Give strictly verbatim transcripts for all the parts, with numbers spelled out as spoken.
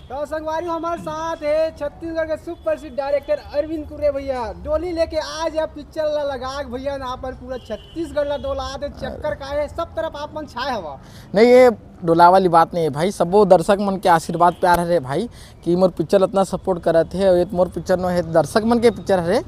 तो संगवारी, हमारे साथ है छत्तीसगढ़ के सुपरहिट डायरेक्टर अरविंद कुर्रे भैया। डोली लेके आज या पिक्चर ला लगा के भैया ना, अपन पूरा छत्तीसगढ़ ला डोला दे। चक्कर का है, सब तरफ आप मन छाए हवा। नहीं, ये डोला वाली बात नहीं है भाई, सबो दर्शक मन के आशीर्वाद प्यार हरे भाई, कि मोर पिक्चर इतना सपोर्ट करत हे। ये मोर पिक्चर नो है, दर्शक मन के पिक्चर हरे,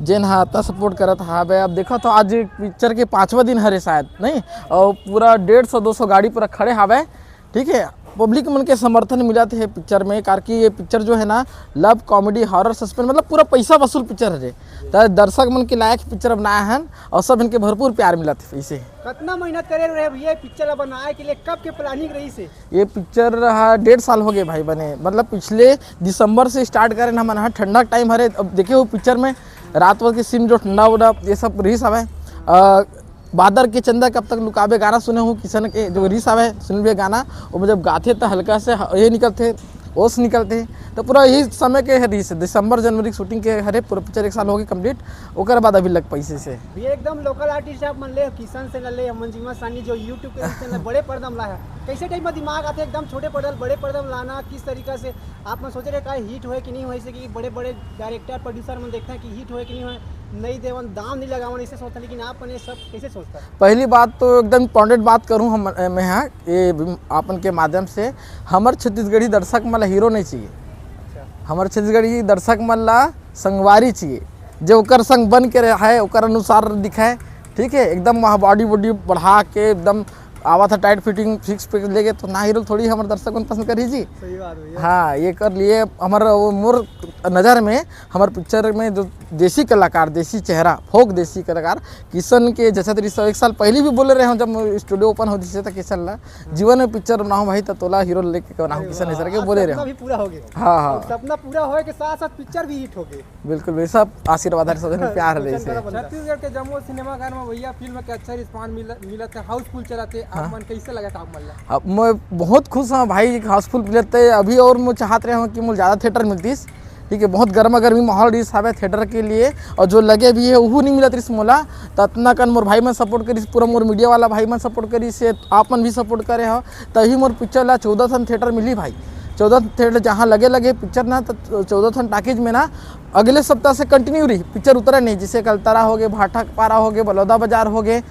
जेन हा इतना सपोर्ट करत हावे। अब देखा तो आज पिक्चर के पाँचवा दिन हरे शायद, नहीं, और पूरा डेढ़ सौ दो सौ गाड़ी पूरा खड़े हावे। ठीक है, पब्लिक मन के समर्थन मिलत हे पिक्चर में, कार कि ये पिक्चर जो है ना, लव कॉमेडी हॉरर सस्पेंस, मतलब पूरा पैसा वसूल पिक्चर हरे। त दर्शक मन के लायक पिक्चर बनाए हन और सब इनके भरपूर प्यार मिलत हे। इसे कतना मेहनत करे रहे भैया पिक्चर ला बनाए के लिए, कब के प्लानिंग रही से? ये पिक्चर हा डेढ़ साल हो गए भाई बने, मतलब पिछले दिसंबर से स्टार्ट करें हमन हा, ठंडा टाइम हरे। अब देखे हो पिक्चर में रात भर के सीन जो ठंडा उंडा ये सब रिहिस हवय। अ, बादर के चंदा कब तक लुकाबे गाना सुने हो किशन के जो रिहिस हवय, सुन भी गाना, ओमे जब गाथे त हल्का से ह-, ये निकलथे, ओस निकलथे। तो पूरा यही समय के हरे, दिसंबर जनवरी के शूटिंग के हरे, पूरा पिक्चर एक साल हो गए कंप्लीट, ओकर बाद अभी लग पैसे से। ये एकदम लोकल आर्टिस्ट आप मन ले, किशन से ले, मंजिमा सानी जो YouTube के चैनल बड़े पर्दा में लाया, कैसे टाइप में दिमाग आते एकदम छोटे पर्दा बड़े पर्दा में लाना, किस तरीका से आप मन सोचे रहे का हिट होए कि नहीं होए, जैसे कि बड़े बड़े डायरेक्टर प्रोड्यूसर मन देखते हैं कि हिट होए कि नहीं होए, नहीं देवन दाम नहीं लगावन, इसे सोचते, लेकिन आप मन ये सब कैसे सोचता? पहली बात तो एकदम इंपॉर्टेंट बात करूँ हम, मैं हाँ, ये आपन के माध्यम से हमर छत्तीसगढ़ी दर्शक मन ला हीरो नहीं चाहिए। अच्छा। हमर छत्तीसगढ़ी दर्शक मन ला संगवारी चाहिए, जो ओकर संग बन के रहे, ओकर अनुसार दिखे। ठीक है, एकदम वहाँ बॉडी वॉडी बढ़ा के एकदम आवत है टाइट फिटिंग सिक्स पैक लेके, तो ना हीरो थोड़ी हमर दर्शक मन पसंद करी जी। सही बात भैया। हाँ, ये कर लिए हमर वो मोर नज़र में हमर पिक्चर में जो देसी कलाकार, देसी चेहरा, फोक देसी कलाकार किशन के जैसा तरीका से एक साल पहले भी बोले रहे हम, जब स्टूडियो ओपन हो जैसे तो किशन ला जीवन में पिक्चर बनाओ भाई, तो तोला हीरो लेके बनाओ, अरे किशन वाह, ऐसा करके आज बोले रहे सपना हम। भी पूरा हो गया। हाँ, हाँ। और सपना पूरा होए के साथ साथ पिक्चर भी हिट हो गए। बिल्कुल, बिल्कुल, सब आशीर्वाद है, सब जन प्यार है किशन इसे। का बंदा। छत्तीसगढ़ के जम्मो सिनेमाघर में भैया फिल्म के अच्छा रिस्पॉन्स मिल, मिलत है, हाउसफुल चलत है, आप हाँ। मन कैसे लगत आप मन ला? अब मैं बहुत खुश हूँ भाई, हाउसफुल मिलत है। अभी और मैं चाहत रहे हूँ कि मुझे ज़्यादा थिएटर मिलतीस, ठीक है, बहुत गर्मा गर्मी माहौल रिहिस हवे थिएटर के लिए, और जो लगे भी है, उहू नहीं मिलत रिहिस मोला। त अतना कन मोर भाई मन सपोर्ट करिस, पूरा मोर मीडिया वाला भाई मन सपोर्ट करिस, से आप मन भी सपोर्ट करे हो, तभी मोर पिक्चर ला चौदह ठन थिएटर मिली भाई। चौदह थिएटर जहाँ लगे लगे पिक्चर ना, तो चौदह ठन टाकीज में ना अगले सप्ताह से कंटिन्यू रही, पिक्चर उतरा नहीं। जैसे कलतरा हो गए, भाटापारा हो गए, बलौदा बाजार हो गए,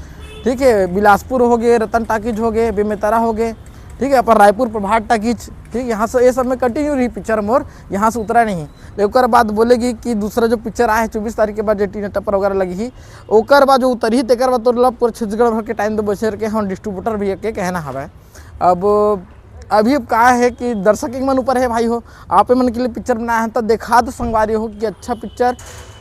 ठीक है, बिलासपुर हो गए, रतन टाकीज हो गए, बेमेतरा हो गए, ठीक है, अपन रायपुर प्रभात टाकीज, ठीक, यहाँ से ये सब में कंटिन्यू रही पिक्चर मोर, यहाँ से उतरा नहीं। ओकर बाद बोलेगी कि दूसरा जो पिक्चर आए है चौबीस तारीख के बाद, जे टीना टप्पर वगैरह लगी ही, ओकर बाद जो उतरही, तेकर बाद तोर ला पूरा छत्तीसगढ़ भर के टाइम दे बचर के हम डिस्ट्रीब्यूटर भी के कहना हवै। अब अभी अब का है कि दर्शक एक मन ऊपर है भाई हो, आप मन के लिए पिक्चर बनाए हैं तो देखा दो संगवारी हो कि अच्छा पिक्चर।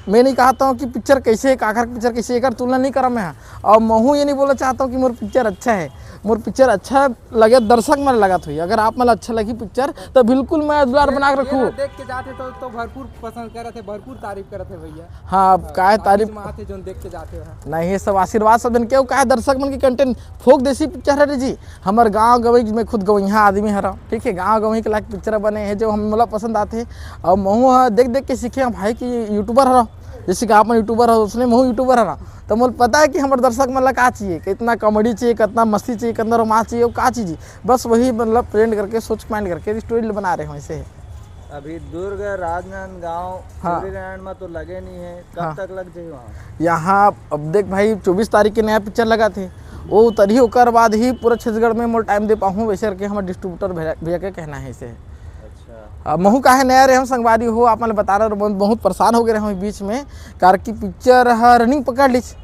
मैं नहीं कहता हूँ कि पिक्चर कैसे है, काकर पिक्चर कैसे है, एकर तुलना नहीं करा मैं। और महू ये नहीं बोलना चाहता हूँ कि मोर पिक्चर अच्छा है, मोर पिक्चर अच्छा लगे दर्शक मन लगत होई। अगर आप मन अच्छा लगी पिक्चर तो बिल्कुल मैं दुलार बना के रखूँ। देख के जाते तो, तो भरपूर पसंद करत है, भरपूर तारीफ करत है भैया। हाँ, अब काहे तारीफ में आते जोन देख के जाते हैं। नहीं, ये सब आशीर्वाद सब देन के, काहे दर्शक मन के कंटेंट फोक देसी पिक्चर है रे जी। हमर गाँव गंवई में खुद गंवइहा आदमी हरा, ठीक है, गाँव गंवई के लायक पिक्चर बने हैं जो हम मोला पसंद आते हैं। और महू ह देख देख के सीखे हैं भाई कि यूट्यूबर हरा, जैसे कि आप मन यूट्यूबर हो, उसने महू यूट्यूबर हरा। तो मोला पता है कि हमर दर्शक मन ला का चाहिए, कितना कॉमेडी चाहिए, कितना मस्ती चाहिए, कितना रोमांस चाहिए, वो का चाहिए, बस वही मतलब प्रेजेंट करके, सोच माइंड करके स्टोरी बना रहे हो ऐसे। अभी दुर्ग, राजनांदगांव, हाँ। सूर्यनारायण में तो लगे नहीं है, कब हाँ। तक लग जाए वहाँ? यहाँ अब देख भाई, चौबीस तारीख के नया पिक्चर लगा थे, वो उतरही, ओकर बाद ही पूरा छत्तीसगढ़ में मोर टाइम दे पाहूँ, वैसे करके हमर डिस्ट्रीब्यूटर भैया, भैया के कहना है इसे। अच्छा। अब महू काहे नया रहे हम संगवारी हो, आप मन बता रहे हो, बहुत परेशान हो गए रहे हम बीच में, कार की पिक्चर ह रनिंग पकड़ लीच।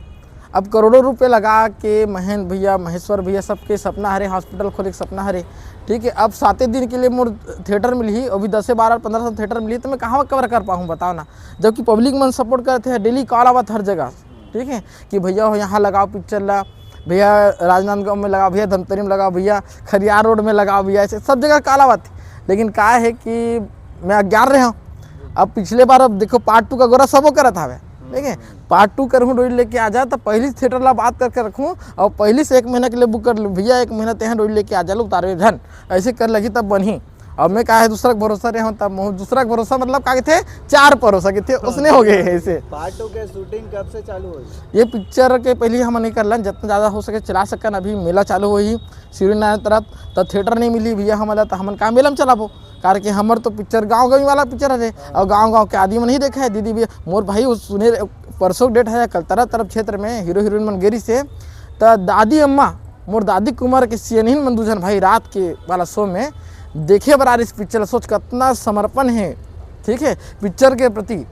अब करोड़ों रुपए लगा के महेंद्र भैया, महेश्वर भैया, सबके सपना हरे, हॉस्पिटल खोले के सपना हरे, ठीक है। अब साते दिन के लिए मोर थिएटर मिलही, अभी दस से बारह, पन्द्रह सौ थिएटर मिलही, तो मैं कहाँ कवर कर पाहूँ, बताओ ना। जबकि पब्लिक मन सपोर्ट करते हैं, डेली कॉल आवत हर जगह, ठीक है, कि भैया हो यहाँ लगाओ पिक्चर ला, भैया राजनांदगांव में लगाओ, भैया धमतरी में लगाओ, भैया खरियार रोड में लगाओ, भैया ऐसे सब जगह कॉल आवत है। लेकिन का है कि मैं अज्ञान रहे हूँ। अब पिछले बार, अब देखो, पार्ट टू का गोरा सबो करत हवे, ठीक है, पार्ट टू करहूँ, डोली लेके आ जा, तो पहली थिएटर ला बात करके रखूँ और पहली से एक महीना के लिए बुक कर लूँ, भैया एक महीना तेहन डोली लेके आ जा लो, उतारे झन, ऐसे कर लगी तब बनही। अब मैं का है दूसरा के भरोसा रहे हूँ, तब महू दूसरा के भरोसा मतलब का कहते, चार भरोसा कहते, उसने हो गए ऐसे। पार्ट टू के शूटिंग कब से चालू होई? ये पिक्चर के पहले हमन नहीं करलन, जितना ज़्यादा हो सके चला सकन। अभी मेला चालू होही सूर्यनारायण तरफ, तो थिएटर नहीं मिली भैया हमन ला, तो हमन का मेला में चलाबो, कारण कि हमर तो पिक्चर गाँव गंवई वाला पिक्चर हरे, अउ गाँव गाँव के आदमी मन ही देखे हे। दीदी भी, मोर भाई, वो सुने रहे, परसों डेट हे, कलतरा तरफ क्षेत्र में हीरो हीरोइन मन गे रहिसे, त दादी अम्मा, मोर दादी के उमर के सियनहिन मन दू झन भाई रात के वाला शो में देखे बर आ रहिस पिक्चर ला। सोच कतना समर्पण हे, ठीक है, पिक्चर के प्रति,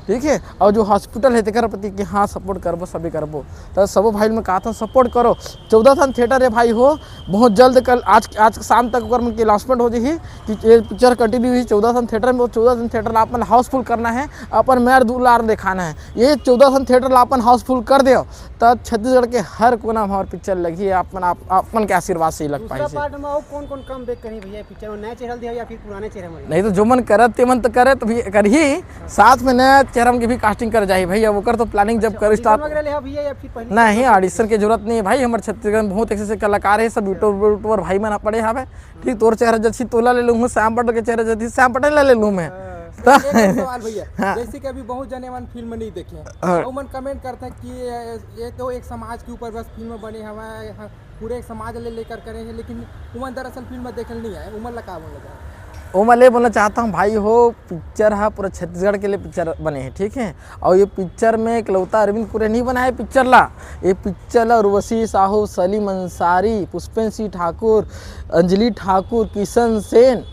ठीक है। और जो हॉस्पिटल है तेकर प्रति कि हाँ, सपोर्ट करबो, सभी करबो। तो सबो भाई मन कहत हन, सपोर्ट करो। चौदह ठन थिएटर है भाई हो, बहुत जल्द, कल, आज, आज शाम तक ओकर मन के अनाउंसमेंट हो जाही कि ये पिक्चर कंटिन्यू ही चौदह ठन थिएटर में, चौदह ठन थिएटर ला अपन हाउसफुल करना है, अपन मेर दुलार दिखाना है। ये चौदह ठन थिएटर ला अपन हाउसफुल कर दे, तब छत्तीसगढ़ के हर कोना में हमार पिक्चर लगी, अपन, आप, अपन के आशीर्वाद से ही लग दूसरा पाई से। पार्ट में और कौन कौन कम बैक करी भैया पिक्चर में, नया चेहरा दिया या फिर पुराने चेहरा में? नहीं तो जो मन करत ते मन तो करे तो भी करही, साथ में नया चेहरा के भी कास्टिंग कर जाही भाई। अब ओकर तो प्लानिंग जब अच्छा, कर audition स्टार्ट वगैरह ले हा भैया या फिर पहले से नहीं, audition? Audition के जरूरत नहीं है भाई, हमर छत्तीसगढ़ में बहुत ऐसे ऐसे कलाकार है, सब यूट्यूबर यूट्यूबर भाई मन पड़े हवे। ठीक, तोर चेहरा जैसी तोला ले लूँ, श्याम पटेल के चेहरा जैसी श्याम पटेल ला ले लूँ मैं। हाँ। तो एक और सवाल भैया, हाँ। जैसे कि अभी बहुत जने मन फिल्म नहीं देखे हैं, हाँ। तो मन कमेंट करते हैं कि ये, ये तो एक समाज के ऊपर बस फिल्म बने हवा है, हाँ, पूरे एक समाज ले लेकर करे हैं, लेकिन उमन दरअसल फिल्म देखल नहीं आए, उमन ला का बोलना चाहते हैं? ओमा ले बोलना चाहता हूँ भाई हो, पिक्चर हा पूरा छत्तीसगढ़ के लिए पिक्चर बने है, ठीक है। और ये पिक्चर में इकलौता अरविंद कुरे नहीं बनाए पिक्चर ला, ये पिक्चर ला उर्वशी साहू, सलीम अंसारी, पुष्पेंद्र सिंह ठाकुर, अंजलि ठाकुर, किशन सेन,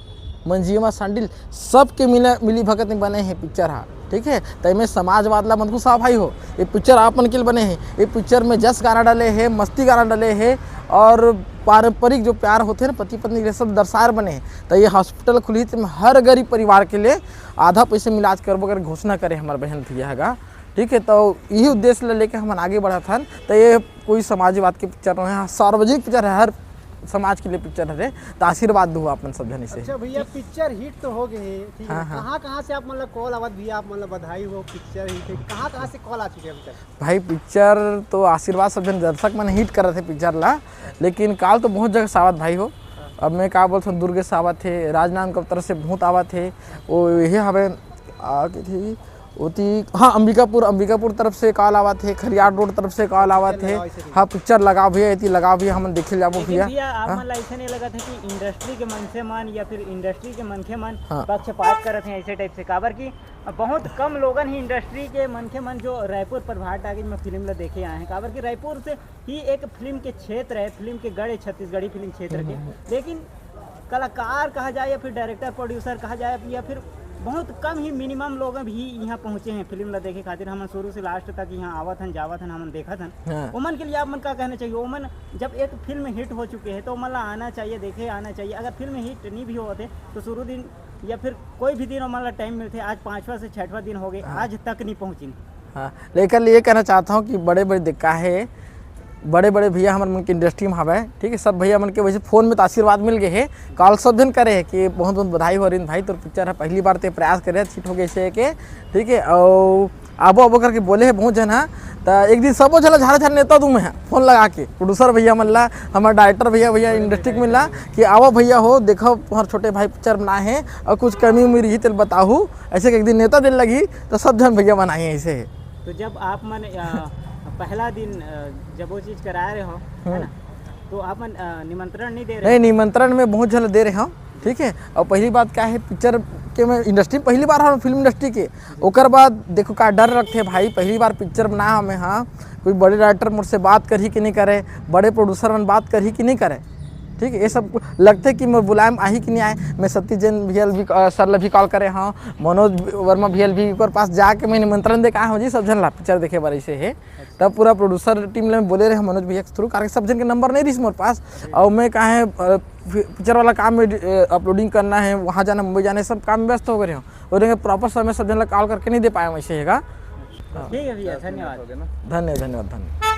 मंजिमा सांडिल, सबके मिला मिली भगत में बने हैं पिक्चर हा, ठीक है। तो इमे समाजवाद ला मत घुसा भाई हो, ये पिक्चर आप मन के लिए बने हैं। ये पिक्चर में जस गाना डाले है, मस्ती गाना डाले है, और पारंपरिक जो प्यार होते हैं ना पति पत्नी के, सब दर्शार बने हैं। तो ये हॉस्पिटल खुली तो हर गरीब परिवार के लिए आधा पैसे में इलाज करबो कर घोषणा करे हमारे बहन भैया हगा, ठीक है। तो यही उद्देश्य ले लेके हमन आगे बढ़त हन। तो ये कोई समाजवाद के पिक्चर नहीं है, सार्वजनिक पिक्चर है, हर समाज के लिए पिक्चर हरे। तो आशीर्वाद दो अपन सब जने से। अच्छा भैया, पिक्चर हिट तो हो गए, ठीक है। हाँ, हाँ। कहाँ कहाँ से आप मतलब कॉल आवत भैया, आप मतलब बधाई हो, पिक्चर हिट है, कहाँ कहाँ से कॉल आ चुके हैं अभी तक? भाई पिक्चर तो आशीर्वाद सब जन दर्शक मन हिट करत है पिक्चर ला, लेकिन कॉल तो बहुत जगह से आवत भाई हो। अब मैं का बोलथन, दुर्ग से आवत है, राजनांदगांव तरफ से बहुत आवत है, वो यही हवे आ के थी ओती, हाँ, अंबिकापुर, अंबिकापुर तरफ से कॉल आवत है, खरियार रोड तरफ से कॉल आवत है। हाँ, पिक्चर लगा भैया, एती लगा भैया, हमन देखे जाबो लेकिन भैया। भैया, आप हाँ? मन ला ऐसे नहीं लगत है कि इंडस्ट्री के मनसे मन या फिर इंडस्ट्री के मनखे मन हाँ। पक्षपात करत हैं ऐसे टाइप से? काबर कि बहुत कम लोगन ही इंडस्ट्री के मनखे मन जो रायपुर प्रभात टाकीज में फिल्म ला देखे आए हैं, काबर कि रायपुर से ही एक फिल्म के क्षेत्र है, फिल्म के गढ़ है छत्तीसगढ़ी फिल्म क्षेत्र के। हम्म, हम्म। लेकिन कलाकार कहा जाए या फिर डायरेक्टर प्रोड्यूसर कहा जाए या फिर बहुत कम ही मिनिमम लोग भी यहाँ पहुँचे हैं फिल्म ला देखे खातिर। हमन शुरू से लास्ट तक यहाँ आवत हन, जावत हन, हमन देखत हन। हाँ। ओमन के लिए आप मन का कहना चाहिए? ओमन जब एक फिल्म हिट हो चुके हैं तो ओमन ला आना चाहिए, देखे आना चाहिए। अगर फिल्म हिट नहीं भी होत है तो शुरू दिन या फिर कोई भी दिन ओमन ला टाइम मिलथे, आज पाँचवा से छठवां दिन हो गए, हाँ। आज तक नहीं पहुँचिन। हाँ, लेकिन ये कहना चाहता हूँ कि बड़े बड़े दिक्का है, बड़े बड़े भैया हमर मन के इंडस्ट्री में हवे, ठीक है। सब भैया मन के वैसे फोन में तो आशीर्वाद मिल गए है, कॉल सब जन करे है कि बहुत बहुत बधाई हो अरविंद भाई, तोर पिक्चर है पहली बार ते प्रयास करे, हिट हो गए से के, ठीक है। और आबो आबो करके बोले है बहुत जन हा, तो एक दिन सबो झन ला झारे झारे नेता दूँ मैं फोन लगा के, प्रोड्यूसर भैया मन ला, हमारे डायरेक्टर भैया, भैया इंडस्ट्री में ला कि आवो भैया हो, देखो हमारे छोटे भाई पिक्चर बनाए हैं और कुछ कमी उमी रही तेल बताहू, ऐसे कि एक दिन नेता दिल लगी तो सब झन भैया बनाए ऐसे है। तो जब आप मन, अ, पहला दिन, अ, जब वो चीज कराए रहे हो, है हम्म। ना, तो आप मन, अ, निमंत्रण नहीं दे रहे? नहीं, निमंत्रण में बहुत झन दे रहे हम, ठीक है। और पहली बात क्या है, पिक्चर के मैं इंडस्ट्री में पहली बार हूँ, फिल्म इंडस्ट्री के, ओकर बाद देखो का डर रखते भाई, पहली बार पिक्चर बना हमें, हाँ, कोई बड़े डायरेक्टर मोर से बात करही कि नहीं करे, बड़े प्रोड्यूसर मन बात करही कि नहीं करे, ठीक है। ये सब लगते कि मैं बुलाए में आही कि नहीं आए। मैं सतीश जैन भैया भी, अ, सर ला भी कॉल करे हाँ, मनोज वर्मा भैया भी ओकर पास जाके मैं निमंत्रण दे के आए हूँ जी, सब झन ला पिक्चर देखे बर ऐसे है। तब पूरा प्रोड्यूसर टीम ले बोले रहे मनोज भैया के थ्रू, कारण सब जन के नंबर नहीं रही मोर पास। और मैं कहा है, अ, पि-, पिक्चर वाला काम में, अ, अपलोडिंग करना है, वहाँ जाना, मुंबई जाना है, सब काम में व्यस्त हो गए हूँ। और प्रॉपर समय सब जन ला कॉल करके नहीं दे पाए वैसे हैगा। हाँ। ठीक है भैया, धन्यवाद। धन्य धन्यवाद धन्य।